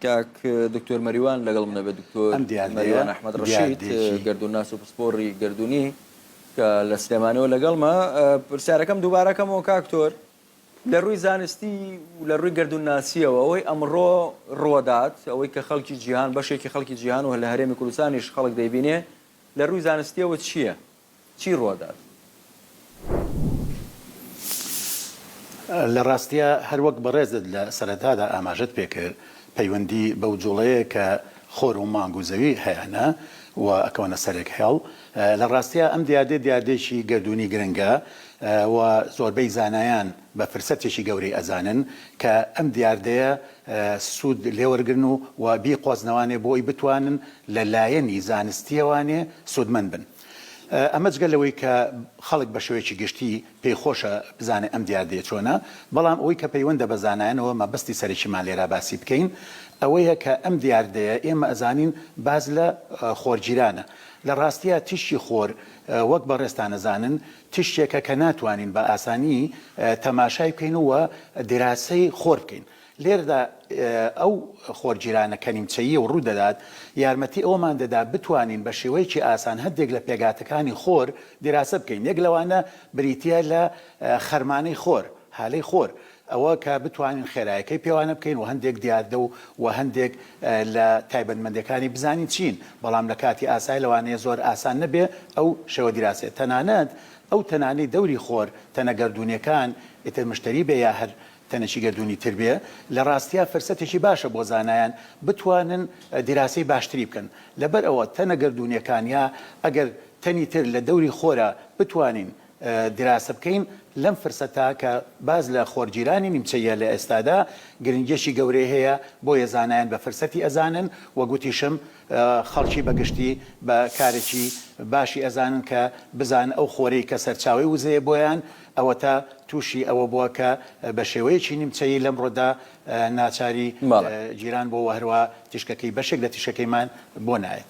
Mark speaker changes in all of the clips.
Speaker 1: کاک دکتۆر مەریوان لەگەڵ منە بێت دکتۆر
Speaker 2: ئەم دیاردەیە
Speaker 1: مەریوان ئەحمەد ڕەشید
Speaker 2: دیاردەیەکی.
Speaker 1: گەردوونناس و پسپۆڕی گەردوونی کە لە سلێمانیەوە لەگەڵمە پرسیارەکەم دووبارەکەمەوە کاک تۆر لە ڕووی زانستی و لە ڕووی گەردوونناسیەوە ئەوەی ئەمڕۆ ڕوەدات ئەوەی کە خەڵکی جیهان بەشێکی خەڵکی جیهان و لە هەرێمی کوردستانیش خەڵک دەیبینێ لە ڕووی زانستیەوە چییە؟ چی ڕوەدات؟
Speaker 2: لە ڕاستیا هەر وەک بەڕێزت لە سەرەتادا ئاماژەت پێکرد پەیوەندی بەو جوڵەیە کە خۆر و مانگ و زەوی هەیانە و ئەکەونە سەرێک هێڵ لە ڕاستیا ئەم دیاردەیە دیاردەیەکی گەردوونی گرنگە و زۆربەی زانایان بە فرسەتێکی گەورەی ئەزانن کە ئەم دیاردەیە سوود لێوەرگرن و و بیقۆزنەوانێ بۆی بتوانن لە لایەنی زانستیەوانێ سوودمەند بن. ئەمە جگە لەوەی کە خەڵک بە شێوەیەکی گشتی پێی خۆشە بزانێ ئەم دیاردەیە چۆنە، بەڵام ئەوەی کە پەیوەندە بە زانایانەوە مەبەستی سەرەکیمان لێرە باسی بکەین ئەوەیە کە ئەم دیاردەیە ئێمە ئەزانین باس لە خۆرگیرانە لە ڕاستیا تیشکی خۆر وەک بەڕێزتان ئەزانن تیشکێکە کە ناتوانین بە ئاسانی تەماشای بکەین و دیراسەی خۆر بکەین لێرەدا ئەو خۆرگیرانە کە نیمچەییە و ڕوو دەدات، یارمەتی ئەوەمان دەدات بتوانین بە شێوەیەکی ئاسان هەندێک لە پێکهاتەکانی خۆر دیراسە بکەین، یەک لەوانە بریتییە لە خەرمانەی خۆر، هالەی خۆر، ئەوە کە بتوانین خێرایەکەی پێوانە بکەین و هەندێک دیاردە و و هەندێک لە تایبەتمەندیەکانی بزانین چین، بەڵام لە کاتی ئاسای لەوانەیە زۆر ئاسان نەبێ ئەو شێوە دیراسەیە. تەنانەت ئەو تەنانەی دەوری خۆر، تەنە گەردوونیەکان، ئیتر مشتەری بێ یا هەر تەنێکی گەردوونی تر بێ، لە ڕاستیا فرسەتێکی باشە بۆ زانایان بتوانن دیراسەی باشتری بکەن. لەبەر ئەوە تەنە گەردوونیەکان یا ئەگەر تەنی تر لە دەوری خۆرا بتوانین دیراسە بکەین، لەم فرسەتە کە باس لە خۆرگیرانی نیمچەییە لە ئێستادا گرنگیەکی گەورەی هەیە، بۆیە زانایان بە فرسەتی ئەزانن و گوتیشم خەڵکی بە گشتی بە کارێکی باشی ئەزانن کە بزانن ئەو خۆرەی کە سەرچاوەی وزەیە بۆیان ئەوەتا تووشی ئەوە بووە کە بە شێوەیەکی نیمچەیی لەمڕۆدا ناچاری گیران بووە و هەروەها تیشکەکەی بەشێک لە تیشکەکەیمان بۆ نایەت.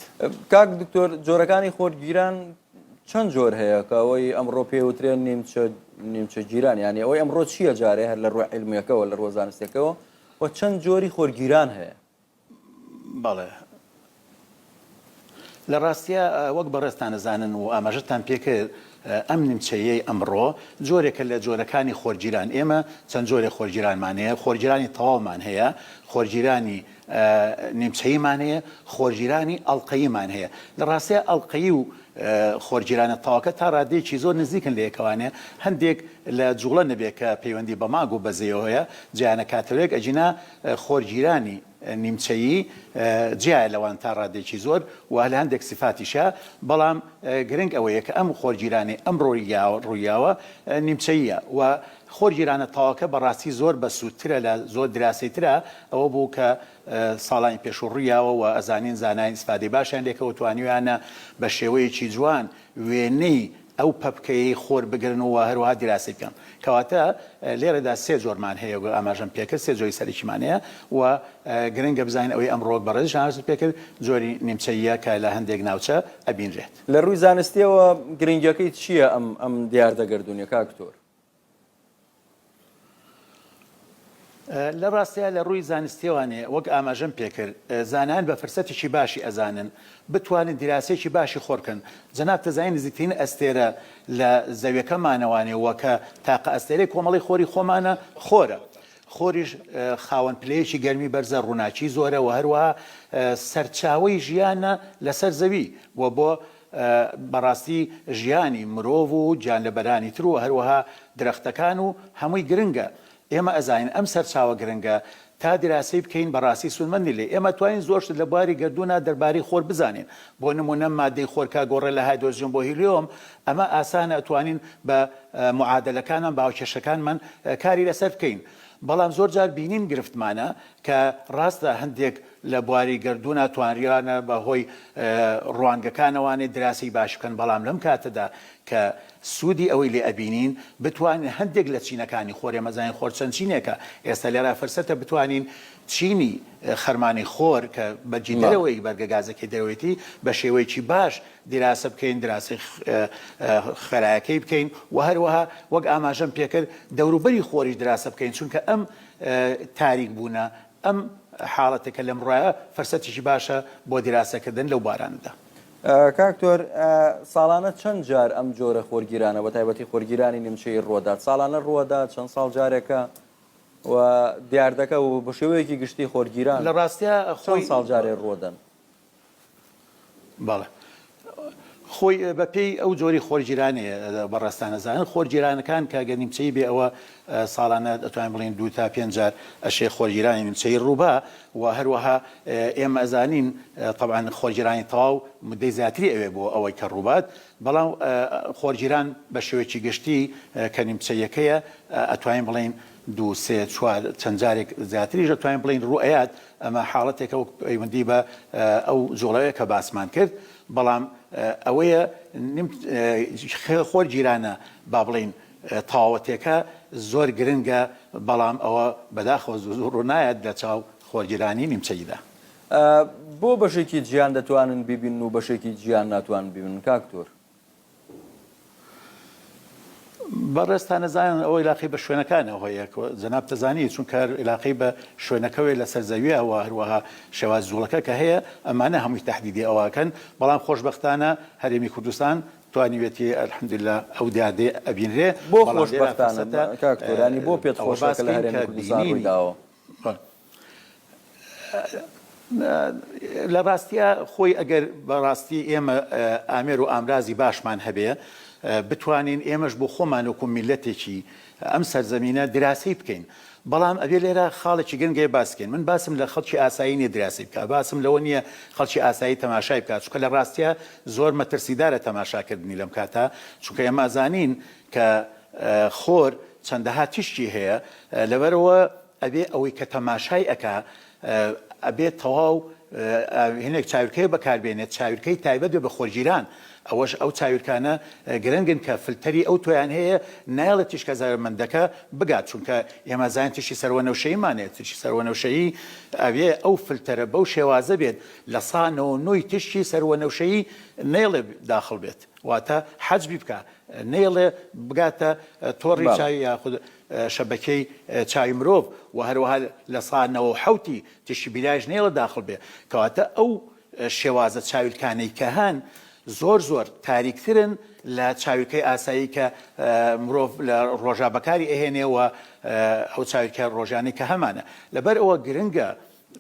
Speaker 1: کاک دکتۆر جۆرەکانی خۆرگیران چەند جۆر هەیە کە ئەوەی ئەمڕۆ پێ وترێن نیمچە نیمچە گیران یانی ئەوەی ئەمڕۆ چییە جارێ هەر لە ڕووی عیلمیەکەوە لە ڕووە زانستیەکەوە و چەند جۆری خۆرگیران هەیە؟
Speaker 2: بەڵێ. لە ڕاستیا وەک بەڕێزتان ئەزانن و ئاماژەتان پێکرد ئەم نیمچەیەی ئەمڕۆ جۆرێکە لە جۆرەکانی خۆرگیران. ئێمە چەند جۆرێک خۆرگیرانمان هەیە، خۆرگیرانی تەواومان هەیە، خۆرگیرانی نیمچەییمان هەیە، خۆرگیرانی ئەڵقەییمان هەیە. لە ڕاستیا ئەڵقەیی و خۆرگیرانە تەواوەکە تا ڕادەیەکی زۆر نزیکن لە یەکەوانێ، هەندێک لە جوڵە نەبێ کە پەیوەندی بە مانگ و بە زەویەوە هەیە جیانەکاتەوە یەک، ئەگینا خۆرگیرانی نیمچەیی جیایە لەوان تا ڕادەیەکی زۆر و لە هەندێک سیفاتیشا، بەڵام گرنگ ئەوەیە کە ئەم خۆرگیرانەی ئەمڕۆ ڕوویاوە نیمچەییە و خۆرگیرانە تەواوەکە بەڕاستی زۆر بەسوودترە لە زۆر دراسەیترە، ئەوە بوو کە ساڵانی پێشوو ڕوویاوە و ئەزانین زانایان ئیسفادەی باشیان لێکەوە توانیویانە بە شێوەیەکی جوان وێنەی ئەو پەپکەیەی خۆر بگرن و هەروەها دیراسەی بکەن. کەواتە لێرەدا سێ جۆرمان هەیە وەک ئاماژەم پێکرد سێ جۆری سەرەکیمان هەیە و گرنگە بزانین ئەوەی ئەمڕۆ وەک بەڕێزیش ئاماژەت پێکرد جۆری نیمچەییە کە لە هەندێک ناوچە ئەبینرێت.
Speaker 1: لە ڕووی زانستییەوە گرنگیەکەی چییە ئەم ئەم دیاردە گەردوونیە کاک دکتۆر؟
Speaker 2: لە ڕاستیا لە ڕووی زانستیەوانێ وەک ئاماژەم پێکرد زانایان بە فرسەتێکی باشی ئەزانن بتوانن دیراسەیەکی باشی خۆر بکەن جەنابت ئەزانی نزیکترین ئەستێرە لە زەویەکەمانەوانێ وە کە تاقە ئەستێرەی کۆمەڵەی خۆری خۆمانە خۆرە خۆریش خاوەن پلەیەکی گەرمی بەرزە ڕووناکی زۆرە وە هەروەها سەرچاوەی ژیانە لەسەر زەوی وە بۆ بەڕاستی ژیانی مرۆڤ و گیانلەبەرانی تر و هەروەها درەختەکان و هەمووی گرنگە ئێمە ئەزانین ئەم سەرچاوە گرنگە تا دیراسەی بکەین بەڕاستی سوودمەندین لێی ئێمە توانین زۆر شت لە بواری گەردوونا دەربارەی خۆر بزانین بۆ نموونە مادەی خۆر کە گۆڕێ لە هایدرۆجین بۆ هیلیۆم ئەمە ئاسانە ئەتوانین بە معادەلەکانمان بە هاوکێشەکانمان کاری لەسەر بکەین بەڵام زۆر جار بینین گرفتمانە کە ڕاستە هەندێک لە بواری گەردوونا توانریانە بە هۆی ڕوانگەکانەوانێ دراسی باش بکەن، بەڵام لەم کاتەدا کە سوودی ئەوەی لێ ئەبینین بتوانین هەندێک لە چینەکانی خۆر، ئێمە زانین خۆر چەند چینێکە، ئێستا لێرە فرسەتە بتوانین چینی خەرمانی خۆر کە بەرگی دەرەوەی بەرگە گازەکەی دەرەوەیەتی بە شێوەیەکی باش دیراسە بکەین، دراسەی خێرایەکەی بکەین و هەروەها وەک ئاماژەم پێکرد دەوروبەری خۆریش دراسە بکەین، چونکە ئەم تاریک بوونە ئەم. حاڵەتێکە لەم ڕایە فرسەتێکی باشە بۆ دیراسەکردن لەو بارانەدا.
Speaker 1: کاک تۆر ساڵانە چەند جار ئەم جۆرە خۆرگیرانە بە تایبەتی خۆرگیرانی نیمچەیی ڕووەدات؟ ساڵانە ڕووەدات؟ چەند ساڵ جارێکە؟ و دیاردەکە و بە شێوەیەکی گشتی خۆرگیران
Speaker 2: لە ڕاستیا
Speaker 1: چەند
Speaker 2: خۆی
Speaker 1: ساڵ جارێ ڕووەدەن؟
Speaker 2: بەڵێ خۆی بە پێی ئەو جۆری خۆرگیرانەیە بەڕێزتان ئەزانن خۆرگیرانەکان کە گەر نیمچەیی بێ ئەوە ساڵانە ئەتوانین بڵێین دوو تا پێنج جار ئەشێ خۆرگیرانی نیمچەیی ڕووبا و هەروەها ئێمە ئەزانین تەبعەن خۆرگیرانی تەواو مدەی زیاتری ئەوێ بۆ ئەوەی کە ڕووبات بەڵام خۆرگیران بە شێوەیەکی گشتی کە نیمچەیەکەیە ئەتوانین بڵێین دوو سێ چوار چەند جارێک زیاتریش ئەتوانین بڵێین ڕووئەیات ئەمە حاڵەتێکە وەک پەیوەندی بە ئەو جوڵەیە کە باسمان کرد بەڵام ئەوەیە خۆرگیرانە با بڵێین تەواوەتێکە زۆر گرنگە بەڵام ئەوە بەداخەوە زوو زوو ڕوونایەت لە چاو خۆرگیرانی نیمچەییدا.
Speaker 1: بۆ بەشێکی جیهان دەتوانن بیبینن و بەشێکی جیهان ناتوانن بیبینن کاک تۆر؟
Speaker 2: بەڕێزتان ئەزانن ئەوە ئیلاقەی بە شوێنەکانەوە هەیە جەنابت ئەزانی چونکە هەر ئیلاقەی بە شوێنەکەوەیە لەسەر زەویە و هەروەها شێوازی جوڵەکە کە هەیە ئەمانە هەمووی تەحدیدی ئەوە ئەکەن بەڵام خۆشبەختانە هەرێمی کوردستان توانیوێتی الحمدللە ئەو دیاردەیە ئەبینرێ
Speaker 1: بۆ
Speaker 2: بەڵام لێرە
Speaker 1: خۆشبەختانە
Speaker 2: فرسەتە
Speaker 1: کاک تۆرانی بۆ پێت
Speaker 2: ئەوە
Speaker 1: خۆشە
Speaker 2: باس
Speaker 1: کە لە
Speaker 2: کەین
Speaker 1: هەرێمی
Speaker 2: کە
Speaker 1: کوردستان
Speaker 2: بینینی
Speaker 1: ڕوویداوە؟
Speaker 2: لە ڕاستیا خۆی ئەگەر بەڕاستی ئێمە ئامێر و ئامرازی باشمان هەبێ بتوانین ئێمەش بۆ خۆمان وەکو میللەتێکی ئەم سەرزەمینە دراسەی بکەین بەڵام ئەبێ لێرە خاڵێکی گرنگ هەیە باس بکەین من باسم لە خەڵکی ئاسایی نیە دراسەی بکا باسم لەوە نیە خەڵکی ئاسایی تەماشای بکات چونکە لە ڕاستیا زۆر مەترسیدارە تەماشاکردنی لەم کاتە چونکە ئێمە ئەزانین کە خۆر چەندەها تیشکی هەیە لەبەرئەوە ئەبێ ئەوەی کە تەماشای ئەکا ئەبێ تەواو هینێک چاویلکەیەک بەکار بێنێت چاویلکەی تایبەت بێ بە خۆرگیران ئەوەش ئەو چاویلکانە گرنگن کە فلتەری ئەو تۆیان هەیە نایەڵێت تیشکە زەرەرمەندەکە بگات چونکە ئێمە زانین تیشکی سەروەنەوشەییمان هەیە تیشکی سەروەنەوشەیی ئەبێ ئەو فلتەرە بەو شێوازە بێت لە سا نەوە نۆی تیشکی سەروەنەوشەیی نەیەڵێ داخڵ بێت واتە حەجبی بکا نەیەڵێ بگاتە تۆڕی چاوی یاخود شەبەکەی چاوی مرۆڤ و هەروەها لە سا 97 ی تیشکی بیرایش نەیەڵە داخڵ بێ کەواتە ئەو شێوازە چاویلکانەی کە هەن زۆر زۆر تاریکترن لە چاویلکەی ئاسایی کە مرۆڤ لە ڕۆژا بەکاری ئەهێنێ و ئەو چاویلکە ڕۆژانەی کە هەمانە لەبەر ئەوە گرنگە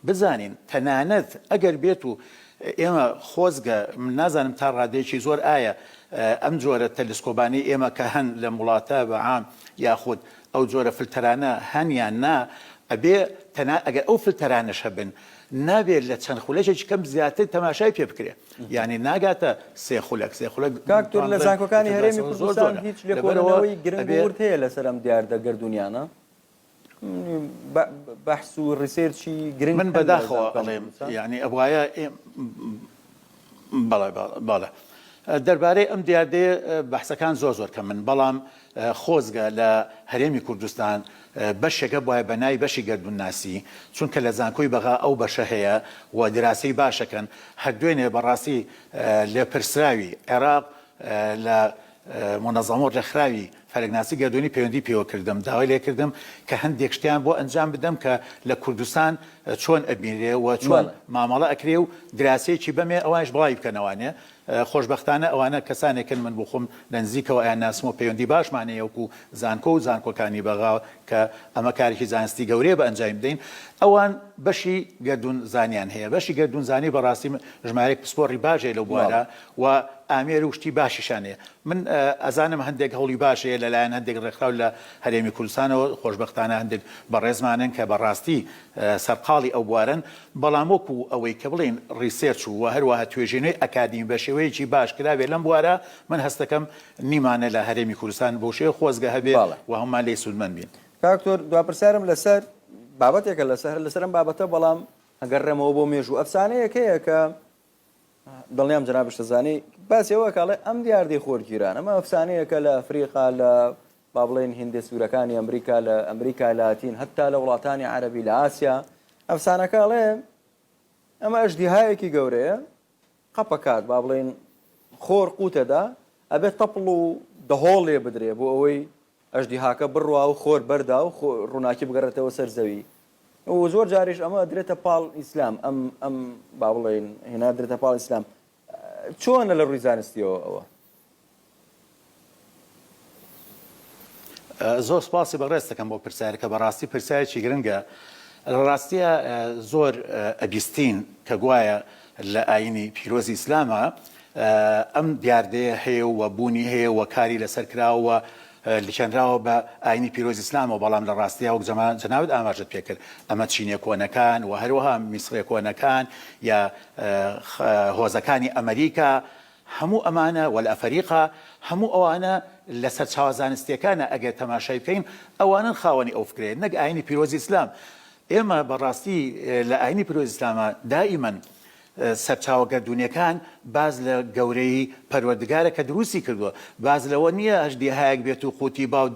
Speaker 2: بزانین تەنانەت ئەگەر بێت و ئێمە خۆزگە من نازانم تا ڕادەیەکی زۆر ئایا ئەم جۆرە تەلسکۆبانەی ئێمە کە هەن لەم وڵاتە بە عام یاخود ئەو جۆرە فلتەرانە هەن یان نا ئەبێ تەنا ئەگەر ئەو فلتەرانەش هەبن نابێت لە چەند خولەکێکی کەم زیاتر تەماشای پێ بکرێ یانی ناگاتە سێ خولەک سێ خولەک
Speaker 1: کاک تۆر
Speaker 2: توان
Speaker 1: لە
Speaker 2: بڵێن
Speaker 1: زانکۆکانی
Speaker 2: ئیتر
Speaker 1: هەرێمی
Speaker 2: دوای زۆر
Speaker 1: کوردستان
Speaker 2: زۆرە
Speaker 1: هیچ
Speaker 2: لەبەرئەوە
Speaker 1: لێکۆڵینەوەی گرنگ و
Speaker 2: ئەبێ
Speaker 1: ورد هەیە لەسەر ئەم دیاردە گەردوونیانە؟ بەحس و research ی گرنگ
Speaker 2: من
Speaker 1: هەن لە
Speaker 2: بەداخەوە
Speaker 1: زانکۆکانی
Speaker 2: ئەڵێم
Speaker 1: کوردستان؟
Speaker 2: یانی ئەبوایە ئێم بەڵێ بەڵێ دەربارەی ئەم دیاردەیە بەحسەکان زۆر زۆر کەمن بەڵام خۆزگە لە هەرێمی کوردستان بەشێک هەبوایە بە ناوی بەشی گەردوونناسی چونکە لە زانکۆی بەغا ئەو بەشە هەیە و دراسەی باشەکەن هەر دوێنێ بەڕاستی لێپرسراوی عێراق لە مونەزەمە و ڕێکخراوی فەلەکناسی گەردوونی پەیوەندی پێوە کردم داوای لێ کردم کە هەندێک شتیان بۆ ئەنجام بدەم کە لە کوردستان چۆن ئەبینرێ و چۆن مامەڵە ئەکرێ و دراسەیەکی بەمێ ئەوانیش بڵاوی بکەنەوانێ خۆشبەختانە ئەوانە کەسانێکن من بۆ خۆم لە نزیکەوە ئەیانناسم و پەیوەندی باشمان هەیە وەکو زانکۆ و زانکۆکانی بەغا کە ئەمە کارێکی زانستی گەورەیە بە ئەنجامی بدەین ئەوان بەشی گەردوون زانیان هەیە بەشی گەردوون زانی بەڕاستی ژمارەیەک پسپۆڕی باش هەیە لەو بوارە و ئامێر و شتی باشیشان هەیە من ئەزانم هەندێک هەوڵی باش هەیە لەلایەن هەندێک ڕێکخراو لە هەرێمی کوردستانەوە، خۆشبەختانە هەندێک بەڕێزمانن کە بەڕاستی سەرقاڵی ئەو بوارەن، بەڵام وەکو ئەوەی کە بڵێین research و هەروەها توێژینەوەی ئەکادیمی بە شێوەیەکی باش کرابێ لەم بوارە، من هەستەکەم نیمانە لە هەرێمی کوردستان بەو شێوەیە خۆزگە هەبێ و هەموومان لێی سوودمەند بین.
Speaker 1: کاک دکتۆر دوا پرسیارم لەسەر بابەتێکە لەسەر لەسەر ئەم بابەتە بەڵام ئەگەڕێمەوە بۆ مێژوو ئەفسانەیەک هەیە کە دڵنیام جەنابشت دەزانی باسی ئەوە کە ئەڵێ ئەم دیاردەی خۆرگیران ئەمە ئەفسانەیەکە لە ئەفریقا لە با بڵێن هیندە سوورەکانی ئەمریکا لە ئەمریکای لاتین هەتا لە وڵاتانی عەرەبی لە ئاسیا ئەفسانەکە ئەڵێ ئەمە ئەژدیهایەکی گەورەیە قەپەکات با بڵێن خۆر قوتەدا ئەبێت تەپڵ و دەهۆڵ لێ بدرێ بۆ ئەوەی ئەژدیهاکە بڕوا و خۆر بەردا و ڕووناکی بگەڕێتەوە سەر زەوی. و زۆر جاریش ئەمە درێتە پاڵ ئیسلام ئەم ئەم با بڵێین هێنا درێتە پاڵ ئیسلام چۆنە لە ڕووی زانستیەوە ئەوە؟
Speaker 2: زۆر سپاسی بەڕێز دەکەم بۆ پرسیارەکە بەڕاستی پرسیارێکی گرنگە لە ڕاستیە زۆر ئەبیستین کە گوایە لە ئاینی پیرۆزی ئیسلامە ئەم دیاردەیە هەیە و بوونی هەیە و کاری لەسەر کراوە لکێنراوە بە ئاینی پیرۆزی ئیسلامەوە بەڵام لە ڕاستیا وەک جەنابت ئاماژەت پێکرد ئەمە چینیە کۆنەکان و هەروەها میسڕیە کۆنەکان یا هۆزەکانی ئەمریکا هەموو ئەمانە وە لە ئەفەریقا هەموو ئەوانە لە سەرچاوە زانستیەکانە ئەگەر تەماشای بکەین ئەوانەن خاوەنی ئەو فکرەیە نەک ئاینی پیرۆزی ئیسلام ئێمە بەڕاستی لە ئاینی پیرۆزی ئیسلامە دائیمەن سەرچاوە گەردوونیەکان باس لە گەورەیی پەروەردگارە کە دروستی کردووە باس لەوە نییە ئەژدیهایەک بێت و قوتی با و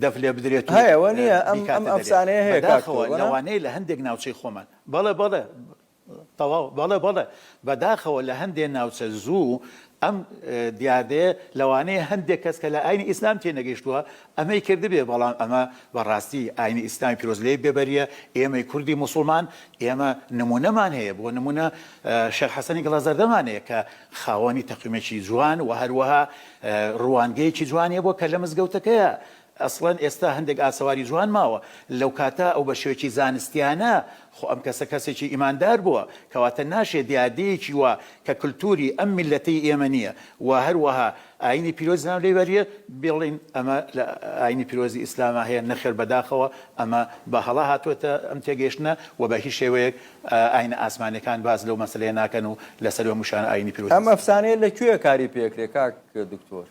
Speaker 2: دەف لێ بدرێت و
Speaker 1: هەیە وە نییە ئەم
Speaker 2: بیکاتە
Speaker 1: ئەم
Speaker 2: دەرێ
Speaker 1: ئەفسانەیە هەیە کاک
Speaker 2: بەداخەوە
Speaker 1: تۆر وەنا؟
Speaker 2: لەوانەیە لە هەندێک ناوچەی خۆمان بەڵێ بەڵێ تەواو بەڵێ بەڵێ بەداخەوە لە هەندێ ناوچە زوو ئەم دیاردەیە لەوانەیە هەندێک کەس کە لە ئاینی ئیسلام تێنەگەیشتووە ئەمەی کردبێ بەڵام ئەمە بەڕاستی ئاینی ئیسلامی پیرۆز لێی بێبەریە ئێمەی کوردی موسوڵمان ئێمە نمونەمان هەیە بۆ نمونە شێخ حەسەنی گڵەزەردەمان هەیە کە خاوەنی تەقویمێکی جوان و هەروەها ڕوانگەیەکی جوانی هەبووە کە لە مزگەوتەکەیە ئەسڵەن ئێستا هەندێک ئاسەواری جوان ماوە لەو کاتە ئەو بە شێوەیەکی زانستیانە خۆ ئەم کەسە کەسێکی ئیماندار بووە کەواتە ناشێ دیاردەیەکی وا کە کلتوری ئەم میللەتەی ئێمە نییە و هەروەها ئاینی پیرۆزی ئیسلام لێی بەریە بڵێین ئەمە لە ئاینی پیرۆزی ئیسلاما هەیە نەخێر بەداخەوە ئەمە بە هەڵە هاتووەتە ئەم تێگەیشتنە و بە هیچ شێوەیەک ئاینە ئاسمانیەکان باس لەو مەسەلەیە ناکەن و لەسەر هەمووشیان ئاینی پیرۆزی
Speaker 1: ئەم
Speaker 2: ئیسلام.
Speaker 1: ئەفسانەیە لە کوێ کاری پێکرێ کاک دکتۆر؟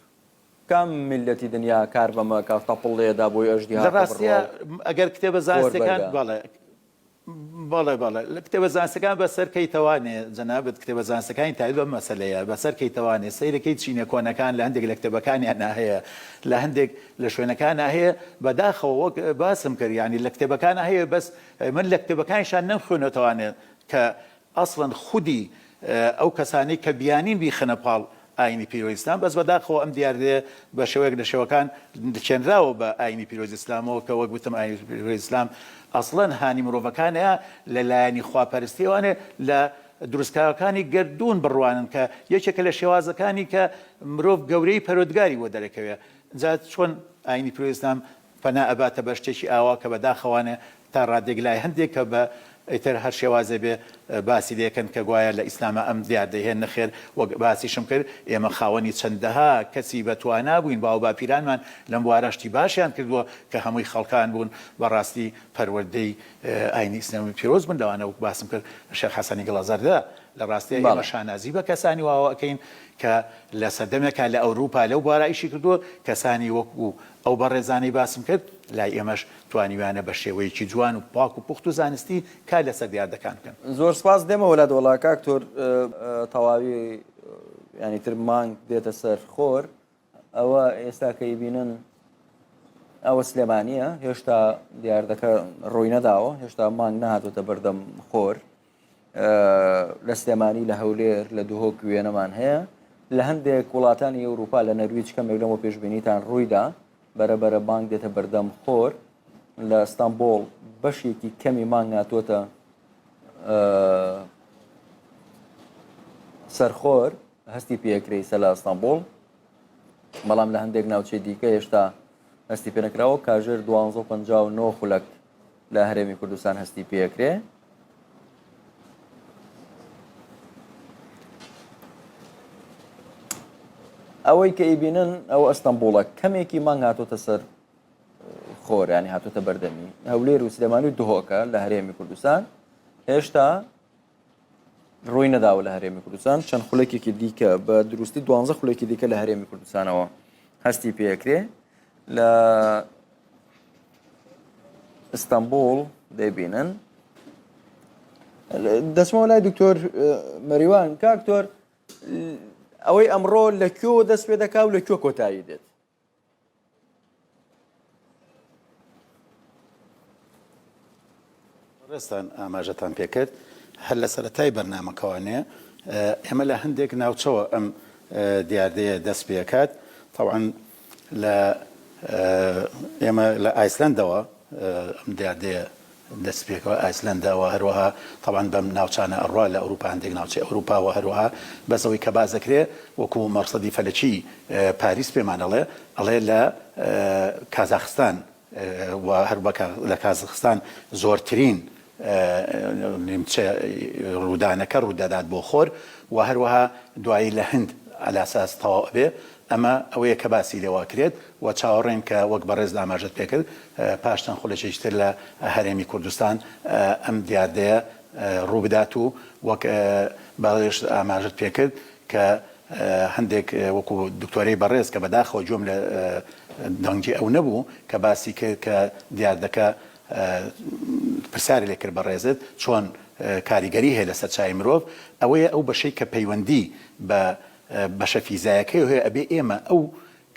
Speaker 1: کام میللەتی دنیا کار بەمە ئەکا تەپڵ لێدا بۆی
Speaker 2: لە
Speaker 1: ئەژدیهاکە
Speaker 2: ڕاستیا
Speaker 1: بڕوا و
Speaker 2: ئەگەر کتێبە
Speaker 1: خۆر
Speaker 2: زانستیەکان
Speaker 1: بەردا؟
Speaker 2: بەڵێ بەڵێ بەڵێ لە کتێبە زانستەکان بەسەر کەیتەوانێ جەنابت کتێبە زانستەکانی تایبەت بەم مەسەلەیە بەسەر کەیتەوانێ سەیرەکەی چینە کۆنەکان لە هەندێک لە کتێبەکانیانا هەیە لە هەندێک لە شوێنەکانا هەیە بەداخەوە وەک باسم کرد یانی لە کتێبەکانا هەیە بەس من لە کتێبەکانیشان نەمخوێنۆتەوانێ کە ئەسڵەن خودی ئەو کەسانەی کە بیانین بیخەنە پاڵ ئاینی پیرۆزی ئیسلام، بەس بەداخەوە ئەم دیاردەیە بە شێوەیەک لە شێوەکان لکێنراوە بە ئاینی پیرۆزی ئیسلامەوە کە وەک وتم ئاینی پیرۆزی ئیسلام ئەسڵەن هانی مرۆڤەکانە لە لایەنی خواپەرستیەوانێ لە دروستکراوەکانی گەردوون بڕوانن کە یەکێکە لە شێوازەکانی کە مرۆڤ گەورەی پەروەردگاری بۆ دەرەکەوێ جا چۆن ئاینی پیرۆزی ئیسلام پەنا ئەباتە بەر شتێکی ئاوا کە بەداخەوانە تا ڕادەیەک لای هەندێک کە بە ئیتر هەر شێوازێ بێ باسی لێکەن کە گوایە لە ئیسلاما ئەم دیاردەی هەیە نەخێر وەک باسیشم کرد ئێمە خاوەنی چەندەها کەسی بە توانا بووین باوباپیرانمان لەم بوارە شتی باشیان کردووە کە هەمووی خەڵکان بوون بەڕاستی پەروەردەی ئاینی ئیسلامی پیرۆز بوون لەوانە وەک باسم کرد شێخ حەسەنی گڵەزەردە لە ڕاستیا ئێمە
Speaker 1: بەڵێ.
Speaker 2: شانازی بە کەسانی واوە ئەکەین کە لە سەردەمێکا لە ئەوروپا لەو بوارە ئیشی کردووە کەسانی وەکو ئەو بەڕێزانەی باسم کرد لای ئێمەش توانیویانە بە شێوەیەکی جوان و پاک و پوخت و زانستی کار لەسەر دیاردەکان بکەن.
Speaker 1: زۆر سپاس دێمەوە لات وەڵا کاک تۆر تەواوی یانی تر مانگ دێتە سەر خۆر ئەوە ئێستا کە ئیبینن ئەوە سلێمانیە هێشتا دیاردەکە ڕووی نەداوە هێشتا مانگ نەهاتوتە بەردەم خۆر لە سلێمانی لە هەولێر لە دهۆک وێنەمان هەیە لە هەندێک وڵاتانی ئەوروپا لە نەرویج کەمێک لەمە پێشبینیتان ڕوویدا بەرە بەرە بانگ دێتە بەردەم خۆر لە ئەستانبۆڵ بەشێکی کەمی مانگ هاتووەتە سەرخۆر هەستی پێکرێ سە لە ئەستانبۆڵ بەڵام لە هەندێک ناوچەی دیکە هێشتا هەستی پێنەکراوە کاژێر 12:59 خولەک لە هەرێمی کوردستان هەستی پێکرێ ئەوەی کە ئیبینن ئەو ئەستەمبوڵە کەمێکی مانگ هاتۆتە سەر خۆرانی هاتۆتە بەردەمی هەولێر و سلێمانی و دهۆکە لە هەرێمی کوردستان هێشتا ڕووی نەداوە لە هەرێمی کوردستان چەند خولێکێکی دیکە بە دروستی دوانزە خولێکی دیکە لە هەرێمی کوردستانەوە هەستی پێکرێ لە ئیستانبوڵ دەیبینن دەچمەوە لای دکتۆر مەریوان کاکتۆر ئەوەی ئەمڕۆ لە کوێوە دەست پێ دەکا و لە کوێ کۆتایی دێت
Speaker 2: ڕێزتان ئاماژەتان پێکرد هەر لە سەرەتای بەرنامەکەوانێ ئێمە لە هەندێک ناوچەوە ئەم دیاردەیە دەست پێکات تەوان لە ئێمە لە ئایسلەندەوە ئەم دیاردەیە. دەست پێکەوە ئایسلەندا و هەروەها تەبعەن بەم ناوچانە ئەڕوا لە ئەوروپا هەندێک ناوچەی ئەوروپا و هەروەها بەس ئەوەی کە باس دەکرێ وەکو مەڕسەدی فەلەکی پاریس پێمان ئەڵێ ئەڵێ لە کازاخستان و هەر لە کازخستان زۆرترین نیمچە ڕوودانەکە ڕوودەدات بۆ خۆر و هەروەها دوایی لە هند عەلاساس تەواو ئەبێ ئەمە ئەوەیە کە باسی لێوە ئەکرێت و چاوەڕێین کە وەک بەڕێزت ئاماژەت پێکرد پاش چەند خولەکێکی تر لە هەرێمی کوردستان ئەم دیاردەیە ڕووبدات و وەک بەڕێزت ئاماژەت پێکرد کە هەندێک وەکو دکتۆرەی بەڕێز کە بەداخەوە گوێم لە دەنگی ئەو نەبوو کە باسی کرد کە دیاردەکە پرسیاری لێ کرد بەڕێزت چۆن کاریگەری هەیە لەسەر چاوی مرۆڤ ئەوەیە ئەو بەشەی کە پەیوەندی بە بەشە فیزایەکەی هەیە ئەبێ ئێمە ئەو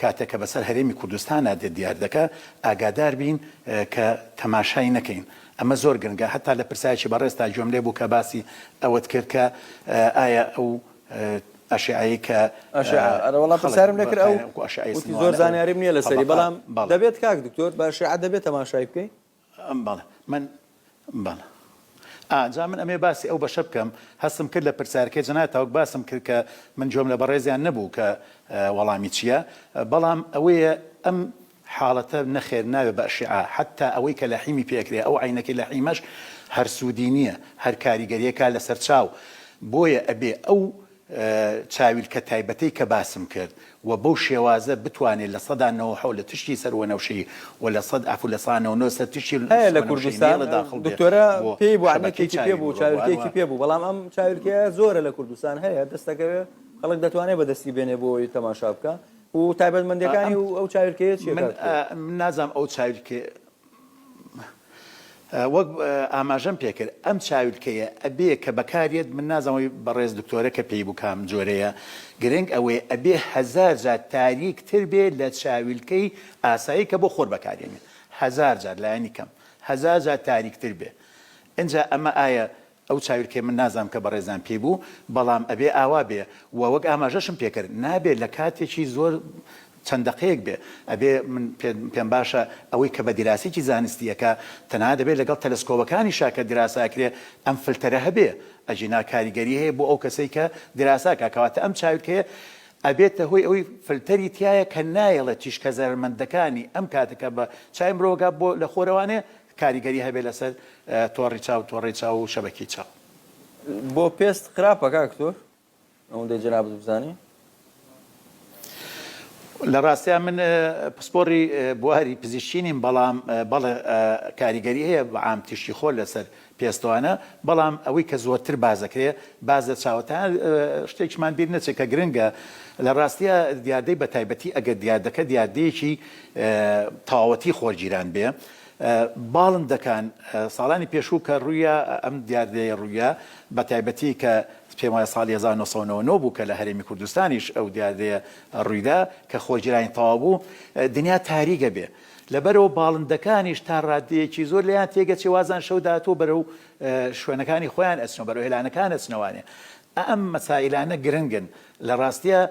Speaker 2: کاتێک کە بەسەر هەرێمی کوردستانا دێت دیاردەکە ئاگادار بین کە تەماشای نەکەین ئەمە زۆر گرنگە هەتا لە پرسیارێکی بەڕێزتا گوێم لێ بوو کە باسی ئەوەت کرد کە ئایا ئەو ئەشعەی کە
Speaker 1: ئەشعە ئەرە وەڵا پرسیارم لێ کرد ئەو وتی زۆر زانیاریم نییە لەسەری بەڵام دەبێت کاک دکتۆر بە ئەشعە دەبێت تەماشای بکەی؟
Speaker 2: بەڵێ من بەڵێ ئا جا من ئەمەوێ باسی ئەو بەشە بکەم هەستم کرد لە پرسیارەکەی جەنابتا وەک باسم کرد کە من گوێم لە بەڕێزیان نەبوو کە وەڵامی چییە بەڵام ئەوەیە ئەم حاڵەتە نەخێر نابێ بە ئەشیعە حەتا ئەوەی کە لەحیمی پێ ئەکرێ ئەو عەینەکەی لەحیمەش هەر سوودی نییە هەر کاریگەریەکا لەسەر چاو بۆیە ئەبێ ئەو چاویلکە تایبەتەی کە باسم کرد و بەو شێوازە بتوانێ 97% لە تشتی سەر وەنەوشەیی و لە سەد عەفو 99% سەر تشتی
Speaker 1: هەیە لە
Speaker 2: وەنەوشەیی
Speaker 1: کوردستان
Speaker 2: نەیەڵێ داخڵ بێ
Speaker 1: دکتۆرە
Speaker 2: بۆ
Speaker 1: پێی بوو
Speaker 2: شەبەکەی
Speaker 1: عەینەکێکی پێ
Speaker 2: چاوی
Speaker 1: بوو
Speaker 2: مرۆڤ و
Speaker 1: چاویلکەیەکی
Speaker 2: هەروەها
Speaker 1: پێ بوو بەڵام ئەم چاویلکەیە زۆرە لە کوردستان هەیە دەست دەکەوێ خەڵک دەتوانێ بەدەستی بێنێ بۆ ئەوەی تەماشا بکا و تایبەتمەندیەکانی
Speaker 2: ئەم
Speaker 1: و ئەو چاویلکەیە چیە
Speaker 2: من
Speaker 1: کاک دکتۆر؟
Speaker 2: من نازانم ئەو چاویلکەیە وەک ئاماژەم پێکرد ئەم چاویلکەیە ئەبێ کە بەکاریەت من نازانم ئەوەی بەڕێز دکتۆرە کە پێی بوو کام جۆرەیە گرنگ ئەوەیە ئەبێ هەزار جار تاریک تر بێ لە چاویلکەی ئاسایی کە بۆ خۆر بەکارێنێت هەزار جار لایەنی کەم هەزار جار تاریکتر بێ ئینجا ئەمە ئایا ئەو چاویلکەی من نازانم کە بەڕێزان پێی بوو بەڵام ئەبێ ئاوا بێ وە وەک ئاماژەشم پێ کرد نابێ لە کاتێکی زۆر چەند دەقەیەک بێ ئەبێ من پێم باشە ئەوەی کە بە دیراسێکی زانستیەکە تەنها دەبێ لەگەڵ تەلەسکۆبەکانیشا کە دیراسە ئەکرێ ئەم فلتەرە هەبێ ئەگینا کاریگەری هەیە بۆ ئەو کەسەی کە دیراسە ئەکا کەواتە ئەم چاویلکەیە ئەبێتە هۆی ئەوەی فلتەری تیایە کە نایەڵێ تیشکە زەرەرمەندەکانی ئەم کاتە کە بە چاوی مرۆڤ بۆ لە خۆرەوانێ کاریگەری هەبێت لەسەر تۆڕی چاو، تۆڕەی چاو و شەبەکیی چاو.
Speaker 1: بۆ پێست خراپە کاک دکتۆر؟ ئەوەندەی جەنابت بزانی.
Speaker 2: لە ڕاستیا من پسپۆڕی بواری پزیشکی نیم بەڵام بەڵێ کاریگەری هەیە بە عام تیشکی خۆر لەسەر پێستوانە بەڵام ئەوەی کە زۆرتر باس دەکرێ باس لە چاوە تا شتێکیشمان بیر نەچێت کە گرنگە لە ڕاستیا دیاردەی بە تایبەتی ئەگەر دیاردەکە دیاردەیەکی تەواوەتی خۆرگیران بێ باڵندەکان ساڵانی پێشوو کە ڕوویا ئەم دیاردەیە ڕوویا بە تایبەتی کە پێم وایە ساڵی 1999 بوو کە لە هەرێمی کوردستانیش ئەو دیاردەیە ڕوویدا کە خۆرگیرانی تەواو بوو دنیا تاریکە بێ لەبەرەوە باڵندەکانیش تا ڕادەیەکی زۆر لێیان تێگەچێ وازان شەو داهاتوو بەرەو شوێنەکانی خۆیان ئەچنەوە بەرەو هێلانەکان ئەچنەوانێ ئەم مەسائیلانە گرنگن. لە ڕاستیا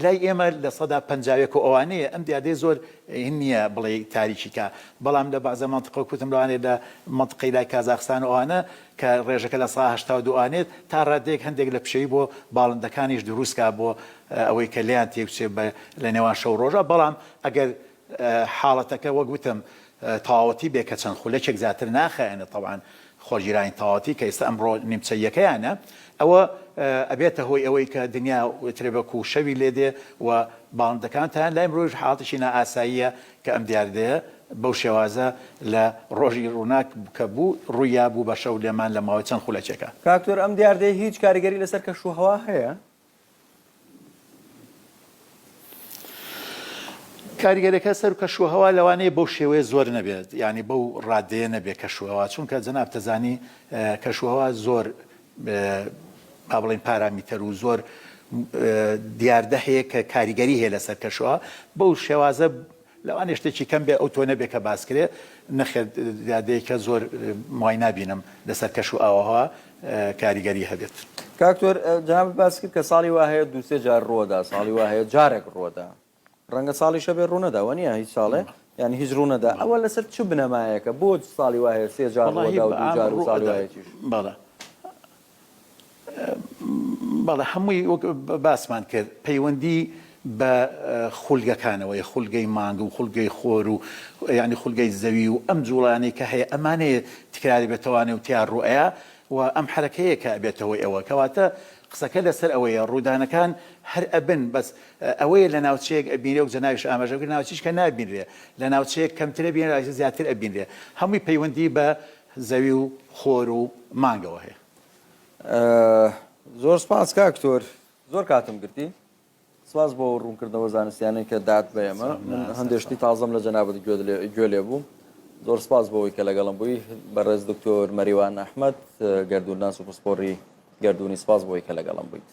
Speaker 2: لای ئێمە 51% و ئەوانەیە ئەم دیاردەیە زۆر هین نییە بڵێی تاریکی کا بەڵام لە بەعزە مەنتقە وەک وتم لەوانەیە لە مەنتقەی لای کازاخستان و ئەوانە کە ڕێژەکە 82% ئەوانێت تا ڕادەیەک هەندێک لە پشێوی بۆ باڵندەکانیش دروست کا بۆ ئەوەی کە لێیان تێکبچێ بە لە نێوان شەو و ڕۆژا بەڵام ئەگەر حاڵەتەکە وەک وتم تەواوەتی بێ کە چەند خولەکێک زیاتر ناخایەنێت تەبعەن خۆرگیرانی تەواوەتی کە ئێستا ئەمڕۆ نیمچە یەکەیانە ئەوە ئەبێتە هۆی ئەوەی کە دنیا ترێ وەکو شەوی لێ دێ و باڵندەکان تایان لای مرۆیش حاڵەتێکی نائاساییە کە ئەم دیاردەیە بەو شێوازە لە ڕۆژی ڕووناک کە بوو ڕوویا بوو بە شەو لێمان لە ماوەی چەند خولەکێکا.
Speaker 1: کاک دکتۆر ئەم دیاردەیە هیچ کاریگەری لەسەر کەش و هەوا هەیە؟
Speaker 2: کاریگەرەکە سەر کەشوهەوا لەوانەیە بەو شێوەیە زۆر نەبێت یعنی بەو ڕادەیە نەبێت کەشوهەوا چونکە جەناب تەزانی کەشوهەوا زۆر با بڵێین پارامیتەر و زۆر دیاردە هەیە کە کاریگەری هەیە لەسەر کەشوهەوا بەو شێوازە لەوانەیە شتێکی کەم بێ ئەو تۆ نەبێ کە باس کرێ، نەخێر دیاردەیەکە زۆر وای نابینم لەسەر کەش و ئاووهەوا کاریگەری هەبێت.
Speaker 1: کاک دکتۆر جەنابت باس کرد کە ساڵی وا هەیە دوو سێ جار ڕووەدا، ساڵی وا هەیە جارێک ڕووەدا، ڕەنگە ساڵیش هەبێ ڕوونەدا وەنیە هیچ ساڵێ؟ یانی هیچ ڕوونەدا ئەوە لەسەر چ بنەمایەکە بۆ ساڵی وا هەیە سێ جار ڕووەدا و دوو جار و ساڵی وا هەیە چیش؟
Speaker 2: بەڵێ بەڵێ هەمووی وەک باسمان کرد پەیوەندی بە خولگەکانەوەیە خولگەی مانگ و خولگەی خۆر و یانی خولگەی زەوی و ئەم جوڵانەی کە هەیە ئەمانەیە تکراری بێتەوانێ و تیا ڕوئەیا و ئەم حەرەکەیە کە ئەبێتە هۆی ئەوە کەواتە قسەکە لەسەر ئەوەیە ڕوودانەکان هەر ئەبن بەس ئەوەیە لە ناوچەیەک ئەبینرێ وەک جەنابیش ئاماژە کرد ناوچیش کە نابینرێ لە ناوچەیەک کەمتر ئەبینرێ لە زیاتر ئەبینرێ هەمووی پەیوەندی بە زەوی و خۆر و مانگەوە هەیە.
Speaker 1: زۆر سپاس کاک تۆر زۆر کاتم گرتی سپاس بۆ ڕوونکردنەوە زانستیانەی کە دات بە ئێمە من هەندێک شتی تازەم لە جەنابت گوێ لێ بوو زۆر سپاس بۆ ئەوەی کە لەگەڵم بووی بەڕێز دکتۆر مەریوان ئەحمەد گەردوونناس و پسپۆڕی گەردوونی سپاس بۆ ئەوەی کە لەگەڵم بوویت.